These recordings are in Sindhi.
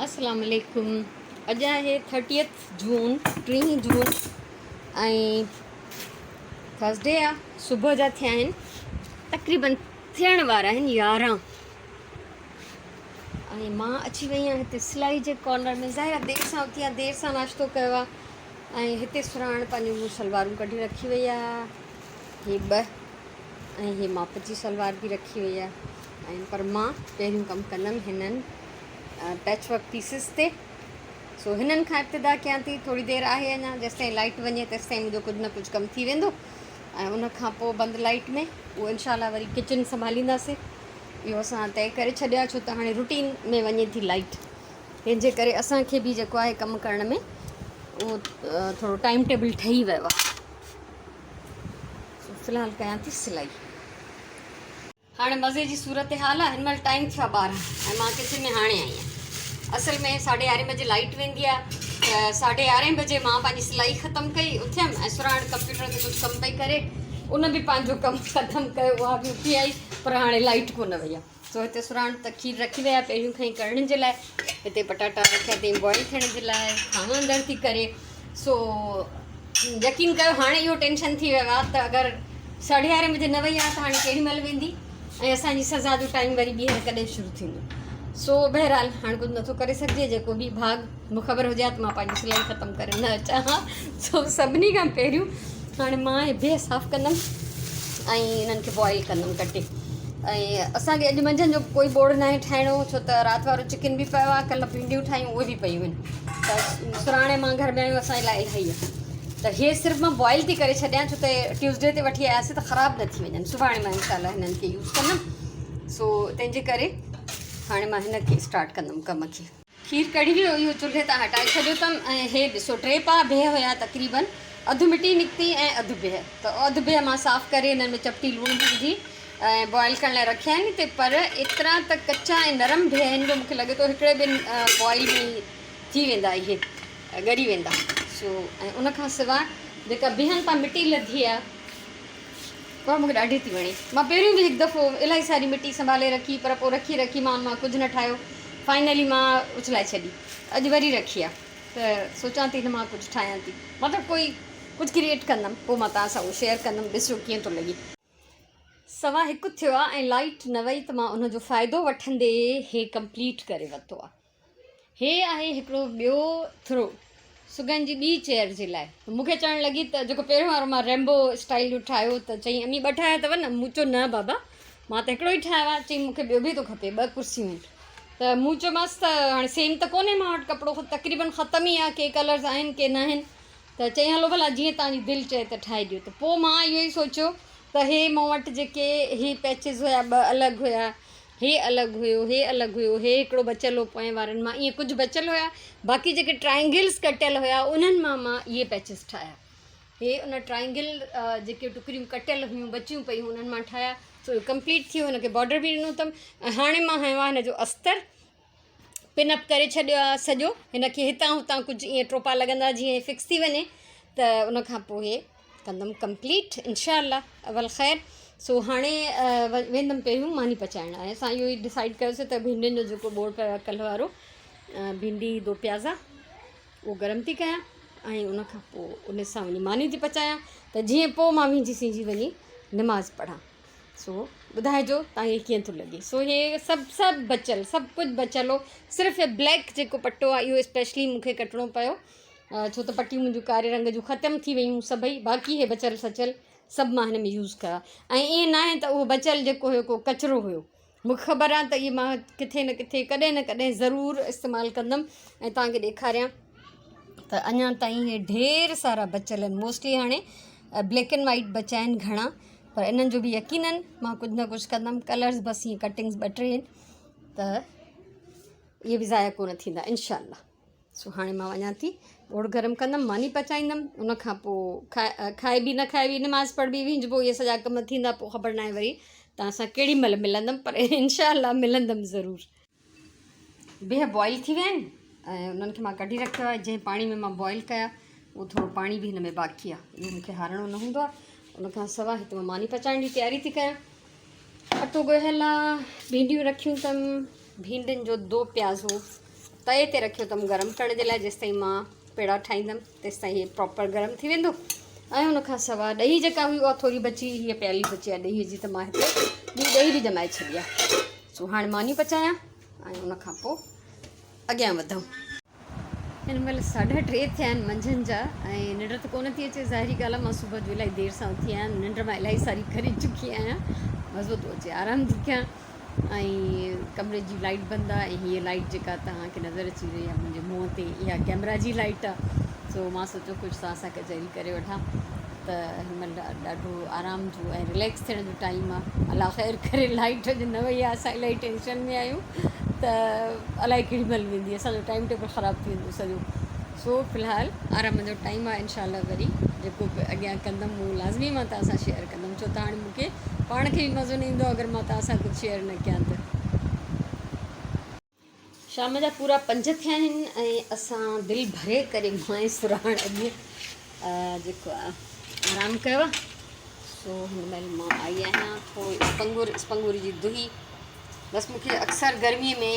اسلام عليڪم اڄ آهي ٿرٽيٿ جون ٽيهين جون ۽ ٿرسڊي آ صبح جا ٿيا آهن تقريبن ٿيڻ وارا آهن 11 ۽ مان اچي وئي آهيان هتي سلائي جي ڪارنر ۾ ظاهر آهي دير سان اٿي آهيان دير سان ناشتو ڪيو آهي ۽ هتي سراڻ پنهنجون مون سلوارون ڪڍي رکي وئي آهي هي ٻه ۽ هي ماپ جي سلوار به رکي وئي آهي ۽ پر مان پهريون ڪم ڪندم هنن پيچ ورڪ پيسز تي سو هنن کان ابتدا ڪيان ٿي ٿوري دير آهي اڃا جيستائين لائٽ وڃي تيستائين منهنجو ڪجهه نه ڪجهه ڪم ٿي ويندو ۽ ان کان پوء بند لائٽ ۾ اهو انشاء الله وري ڪچن سنڀالينداسين اهو اسان طئي ڪري ڇڏيو آهي ڇو ته هاڻي روٽين ۾ وڃي ٿي لائٽ تنهن جي ڪري اسان کي به جيڪو آهي ڪم ڪرڻ ۾ اهو ٿورو ٽائيم ٽيبل ٺهي ويو آهي في الحال ڪيان ٿي سلائي. هاڻي مزي جي صورتحال آ، هن مهل ٽائيم ٿيو آ 12 ۽ مان ڪچن ۾ هاڻي آئي آهيان. اصل ۾ ساڍي يارهين بجي لائيٽ ويندي آ ته ساڍي يارهين بجي مان پنهنجي سلائي ختم ڪئي اٿيم ۽ سراڻ ڪمپيوٽر تي ڪجهه ڪم پئي ڪري ان به پنهنجو ڪم ختم ڪيو اها به اٿي آئي پر هاڻي لائيٽ ڪونه وئي آ سو هتي سراڻ ته کير رکي وئي آ پهريون کان ئي ڪرڻ جي لاء هتي پٽاٽا رکيا اٿئي بوائل ٿيڻ جي لاء ٿانو اندر ٿي ڪري سو يقين ڪيو هاڻي اهو ٽينشن ٿي ويو آهي ته اگر ساڍي يارهين بجي نه وئي آهي ته هاڻي ڪهڙي مهل ويندي ۽ اسانجي سزا جو ٽائيم وري ٻيهر ڪڏهن شروع ٿيندو سو بهرحال هاڻي ڪجهه نٿو ڪري سگهجي جيڪو به ڀاڳ مون خبر هجي ها ته مان پنهنجي سلائي ختم ڪري نه اچان ها سو سڀني کان پهريون هاڻي مان هي بيهه صاف ڪندم ۽ انهن کي بوائل ڪندم ڪٽي ۽ اسانکي اڄ منجهند جو ڪوئي ٻوڙ ناهي ٺاهڻو ڇو ته رات وارو چڪن به پيو آهي ڪلهه ڀينڊيون ٺاهيون اهي به پيون آهن ته سراڻي مان گهر ۾ آيون اسان لاء الاهي آهي ته هي صرف مان بوائل ٿي ڪري ڇڏيان ڇو ته ٽيوزڊي تي وٺي آياسي ته خراب نه ٿي وڃن سڀاڻي مان انشاء الله هنن کي يوز ڪندم سو تنهن جي ڪري هاڻي مان هن کي اسٽارٽ ڪندم ڪم کي. کير ڪڙهي ويو اهو چلهي تان هٽائي ڇڏيو اٿم ۽ هي ڏسو ٽي پاء بيهه هيا تقريبن اڌ مٽي نڪتي ۽ اڌ بيهه ته اڌ بيهه مان صاف ڪري هنن ۾ چپٽي لوڻ به وجهي ۽ بوائل ڪرڻ لاء رکيا آهن هتي پر ايترا ته ڪچا ۽ نرم بيهه آهن جو مونکي لڳي ٿو هڪڙي ٻن بوائل ۾ ئي ٿي ويندا اهي ڳري ويندا سو ۽ ان کان سواء جيڪا بيهن تان مٽي لڌي آهي اها مونکي ڏاڍي ٿي وڻي. مان پهريون به هڪ دفعو الاهي ساري مٽي سنڀالي رکي پر پوء رکي رکي مان ان مان ڪجهه نه ٺاهيو. فائنلي مان اڇلائي ڇڏي. اڄ وري رکي آ ته سوچان ٿي هن مان ڪجهه ٺاهيان ٿي. مطلب ڪوئي ڪجهه ڪريئيٽ ڪندم پوء مان توهان سان اهو شيئر ڪندم ڏسجو ڪيئن ٿو لڳي. سوا هڪ ٿيو آ ۽ لائيٽ نه وئي ته مان ان جو فائدو وٺندي هي ڪمپليٽ ڪري ورتو آ. هي آهي هڪڙو ٻيو ٿرو سگن جي ٻي چيئر جي لاء. مون کي چوڻ لڳي ته جيڪو پهريون وارو مان رينبو اسٽائيل جو ٺاهيو ته چئي امي ٻه ٺاهيا اٿو نه؟ مون چيو نه بابا مان ته هڪڙو ئي ٺاهيو آهي. چئي مون کي ٻيو به ٿو کپي ٻه ڪرسيون آهن. ته مون چيومانس ته هاڻي سيم ته ڪونهي مان وٽ ڪپڙو تقريبن ختم ئي آهي ڪي ڪلرز آهن ڪي ناهن. ته چئي هلو ڀلا جيئن توهان جي دل چئي ته ٺاهي ڏيو. ته پوء مان اهو ئي سوچيو ته هي مون وٽ جيڪي هي پيچز هيا ٻه الڳ هيا هي الڳ هيو، هي الڳ هيو، هي هڪڙو بچيل هو پوئين وارن مان ائين ڪجهه بچيل هيا، باقي جيڪي ٽرائنگلز ڪٽيل هيا انهن مان مان اهي پيچز ٺاهيا. هي ان ٽرائنگل جيڪي ٽڪريون ڪٽيل هيون بچيون پيون انهن مان ٺاهيا. سو اهو ڪمپليٽ ٿي ويو هن کي بارڊر به ڏنو اٿم ۽ هاڻي مان هنيو آهي هن جو استر پن اپ ڪري ڇڏيو آهي سڄو هن کي هتان هتان ڪجهه ائين ٽوپا لڳندا جيئن هي فڪس ٿي وڃي ته ان کان پوء هي ڪندم ڪمپليٽ انشاء الله اول خير سو هاڻي ويندم پهريون ماني پچائڻ ۽ اسان اهو ئي ڊسائيڊ ڪيوسي ته ڀينڊين جو جيڪو ٻوڙ پيو آهي ڪلهه وارو ڀينڊي دو پيازا اهو گرم ٿي ڪيان ۽ ان کان پوء ان سان وڃي ماني ٿي پچايان ته جيئن پوء مان وينجهي سينجهي وڃي نماز پڙهان سو ٻڌائجو توهان کي ڪيئن ٿو لڳي سو هي سڀ سڀ بچيل سڀ ڪجهه بچيل هو صرف هي بليڪ جيڪو پٽو آهي اهو اسپيشلي مون کي ڪٽڻو پيو ڇو ته پٽيون منهنجون ڪاري رنگ جون ختم ٿي ويون سڀئي باقي هي بچيل سچيل سڀ مان هن ۾ يوز ڪيا ۽ ائين ناهي ته اهو بچيل جيڪو هيو ڪو ڪچرو هيو مون کي خبر آهي ته اهي مان ڪٿي نه ڪٿي ڪڏهن نه ڪڏهن ضرور استعمال ڪندم ۽ توهان کي ڏيکاريان ته اڃا تائين هي ڍير سارا بچيل آهن موسٽلي هاڻي بليڪ اينڊ وائيٽ بچيا آهن گهڻا پر انهن جو به يقينن مان ڪجهه نه ڪجهه ڪندم ڪلرز بس ائين ڪٽنگز ٻه ٽي آهن ته اهي به ضايع ڪونه ٿيندا انشاء الله سو هاڻي مان وڃان ٿي ٻوڙ گرم ڪندم ماني پچائيندم ان کان پوء کائبي نه کائبي نماز پڙهبي وينجبو اهي سڄا ڪم ٿيندا پوء خبر ناهي وري توهان سان ڪهڙي مهل ملندم پر انشاء الله ملندم ضرور. بيهه بوائل ٿي ويا آهن ۽ انهن کي مان ڪڍي رکيو آهي جنهن پاڻي ۾ مان بوائل ڪيا اهو ٿورو پاڻي به هن ۾ باقي آهي اهو مونکي هارڻو نه هوندو آهي ان کان سواء هتي مان ماني پچائڻ جي تياري ٿي ڪيان اٽو ڳوهيل آهي ڀينڊيون رکيون اٿم ڀينڊين جو دو پيازو تئي تي رکيو اٿم گرم ڪرڻ جي لاء جيستائين مان پيڙا ٺاهيندم تيستائين هي پراپر گرم ٿي ويندو ۽ ان کان سواء ڏهي جيڪا هئي اها ٿوري بچي هيء پيالي بچي آهي ڏهي جي ته مان هتي ٻي ڏهي به ڄمائي ڇڏي آهي سو هاڻي ماني پچايان ۽ ان کان پوء اڳيان وڌون. هن مهل ساڍا ٽي ٿيا آهن منجهند جا ۽ ننڊ ته ڪونه ٿي اچي ظاهري ڳالهه آهي مان صبح جو الاهي دير سان اٿي آهيان ننڊ مان الاهي ساري ڪري چڪي آهيان مزو ٿو اچي آرام ٿي ڪيان ۽ ڪمري جي لائٽ بند آهي ۽ هيء لائٽ جيڪا توهان کي نظر اچي رهي آهي منهنجي منهن تي اها ڪيمرا جي لائٽ آهي سو مان سوچيو ڪجهه توهان سان ڪچهري ڪري وٺان ته هن مهل ڏاڍو آرام جو ۽ رليڪس ٿيڻ جو ٽائيم آهي الله خير ڪري لائٽ اڄ نه وئي آهي اسان الاهي ٽينشن ۾ آهيون ته الائي ڪهڙي مهل ويندي اسان جو ٽائيم ٽيبل خراب ٿي ويندو سڄو سو في الحال آرام جو ٽائيم آهي انشاء الله وري جيڪو به اڳيان ڪندم اهو لازمي مان توهان سان شيئر ڪندم ڇو ته هاڻي مونکي پاڻ کي به مزو نه ايندو اگر مان توهان سان ڪجهه شيئر نه ڪيان ته. شام جا پورا پنج ٿيا آهن ۽ اسان دل ڀري ڪري مان ۽ سرهاڻ اڄ جيڪو آرام ڪيو آهي سو هن مهل مان آئي آهيان ٿورو اسپنگور اسپنگوري جي دهي بس مون کي اڪثر گرمي ۾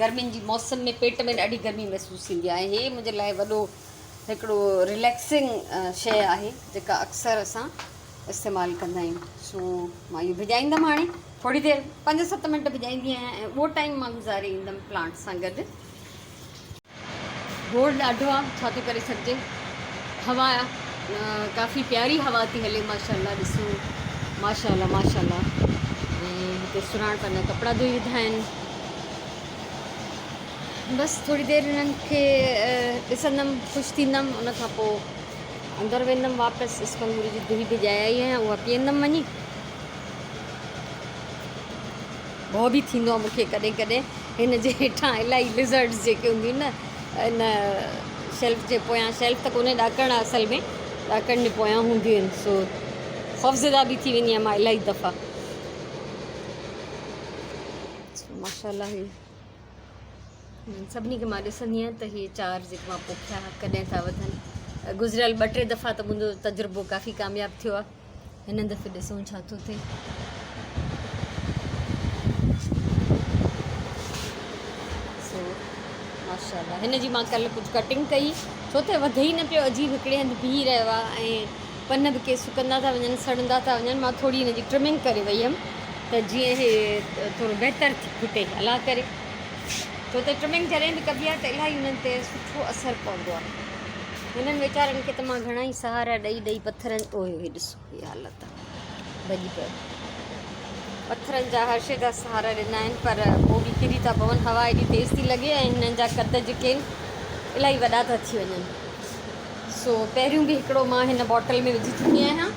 گرمين جي موسم ۾ پيٽ ۾ ڏاڍي گرمي محسوس ٿيندي آهي هي منهنجي لاء وڏو هڪڙو رليڪسنگ شيء آهي جيڪا اڪثر اسان استعمال ڪندا آهيون سو مان اهو ڀڄائيندم هاڻي ٿوري دير پنج ست منٽ ڀڄائيندي آهيان ۽ اهو ٽائيم مان گذاري ايندم پلانٽ سان گڏ گوڙ ڏاڍو آ ڇا ٿو ڪري سگهجي هوا ڪافي پياري هوا ٿي هلي ماشاء الله ڏسو ماشاء الله ماشاء الله ۽ هتي سراڻ پنهنجا ڪپڙا ڌوئي وڌا آهن بس ٿوري دير هنن کي ڏسندم خوش ٿيندم ان کان پوء اندر ويندم واپس اسپنگوري جي ڌوئي ڀڄائي آئي آهيان اها پيئندم وڃي ڀؤ به ٿيندو آهي مون کي ڪڏهن ڪڏهن هن جي هيٺان الاهي لزرڊز جيڪي هونديون آهن نه ان شيلف جي پويان شيلف ته ڪونهي ڏاڪڻ آهي اصل ۾ ڏاڪڻ جي پويان هونديون آهن سو خوفزده به ٿي ويندي آهيان مان الاهي دفعا ماشاء الله هي سڀني کي مان ڏسندي آهيان ته هي چار جيڪي مان پوکيا ڪڏهن ٿا وڌن گذريل ٻه ٽي دفعا ته منهنجو تجربو ڪافي ڪامياب ٿيو آهي هن دفعي ڏسون ڇا ٿو ٿئي. سو ماشاءالله هن جي مان ڪل ڪجهه ڪٽنگ ڪئي ڇو ته وڌي ئي نه پيو عجيب هڪڙي هنڌ بيهي رهيو آهي ۽ پن به ڪي سڪندا ٿا وڃن سڙندا ٿا وڃن مان ٿوري هن جي ٽرمنگ ڪري وئي هيم ته جيئن هي ٿورو بهتر ٿي ڦٽي الله ڪري ڇو ته ٽرمنگ جڏهن به ڪبي آهي ته الاهي انهن تي سٺو اثر پوندو آهي هنن ويچارن کي ته مان گهڻا ئي سهارا ڏئي ڏئي پٿرن اوهي هي ڏسو هي حالت آ ڀڄي پيو پٿرن جا هر شي جا سهارا ڏنا آهن پر پوء به ڪري ٿا پون هوا ايڏي تيز ٿي لڳي ۽ هنن جا قد جيڪي آهن الاهي وڏا ٿا ٿي وڃن سو پهريون به هڪڙو مان هن باٽل ۾ وجهي چڪي آهيان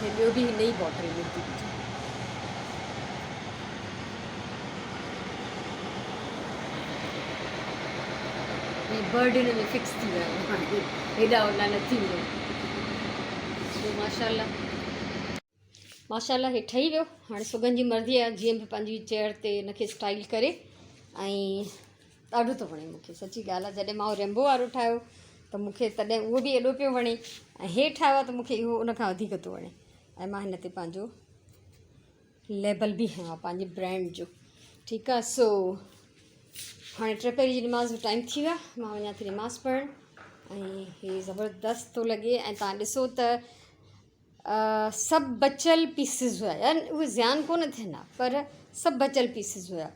هي ٻيو به هن ئي باٽل ۾ ٿي وجهان ۽ برڊ هن ۾ فڪس ٿي ويو هاڻي هيڏا هوڏا نه ٿي ويو سو ماشاءالله ماشاءالله هي ٺهي ويو هاڻي سگن جي مرضي آهي جيئن به پنهنجي چيئر تي هن کي اسٽائل ڪري ۽ ڏاڍو ٿو وڻي مونکي سچي ڳالهه آهي جڏهن مان ريمبو وارو ٺاهيو ته مونکي تڏهن اهو به ايڏو پيو وڻي ۽ هي ٺاهيو آهي ته مونکي اهو ان کان وڌيڪ ٿو وڻي ۽ مان هن تي پنهنجو ليبل به هنيو آهي پنهنجي برانڊ جو ٺيڪ آهي سو هاڻي ٽي پهري جي نماز جو ٽائيم ٿي ويو آهي مان وڃان ٿي نماز پڙهڻ ۽ هي زبردست ٿو لڳي ۽ تان ڏسو ته سڀ بچيل پيسز هيا يعني اهي زيان ڪونه ٿين ها پر سڀ بچيل پيسز هيا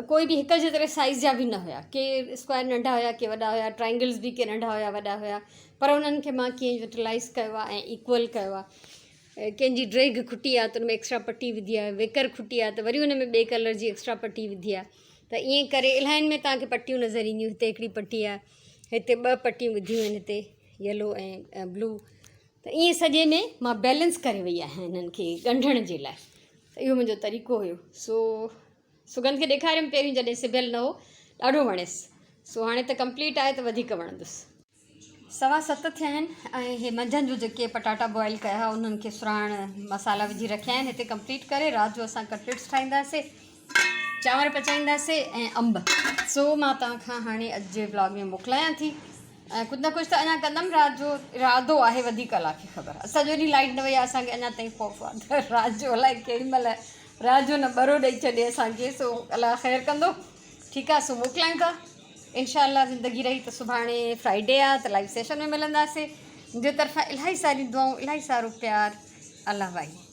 ڪوئي به هڪ جيتري سائز جا به نه هيا ڪي اسڪوائر ننڍا هيا ڪي وڏا هيا ٽرائنگلز به ڪي ننڍا هيا وڏا هيا پر انهن کي مان ڪيئن يوٽيلائز ڪيو آهي ۽ ايڪول ڪيو آهي ڪنهن جي ڊريگهه کٽي آ ته ان ۾ ايڪسٽرا پٽي وڌي آ ويڪر کٽي آ ته وري ان ۾ ٻئي ڪلر جي ايڪسٽرا پٽي وڌي آ ته ائين ڪري الاهين ۾ توهان کي پٽيون نظر اينديون هتي هڪڙي پٽي آ هتي ٻه پٽيون وڌيون آهن هتي يلو ۽ بلو ته ائين سڄي ۾ مان بيلنس ڪري وئي آهيان هنن کي ڳنڍڻ جي لاء ته اهو منهنجو طريقو هيو سو سگنڌ کي ڏيکاريم پهريون جڏهن سبيل نه هو ڏاڍو وڻيس سو هاڻي ته ڪمپليٽ آهي ته وڌيڪ وڻندس. 7:15 ٿيا آهن ۽ هي منجهند جو جيڪي پٽاٽا بوائل ڪيا هئا انهن کي سراڻ مصالحا وجهي رکيا آهن هتي ڪمپليٽ ڪري رات جو اسان ڪٽليٽس ٺاهينداسي چانور پچائينداسي ۽ انب سو مان توهان کان هاڻي اڄ جي ولاگ ۾ موڪلايان ٿي ۽ ڪجهه نه ڪجهه ته اڃا ڪندم رات جو ارادو آهي وڌيڪ الله کي خبر سڄو ڏينهن لائٽ نه وئي آهي اسان کي اڃا تائين خوف آهي ته رات جو الائي ڪيڏي مهل رات جو نه ٻرو ڏئي ڇڏي اسان کي سو الله خير ڪندو. ٺيڪ آ سو موڪلايون ٿا انشاء الله زندگي رهي ته سڀاڻي فرائيڊي آ ته لائيو سيشن ۾ ملنداسي منهنجي طرفان الاهي ساريون دعائون الاهي سارو پيار الله واهي.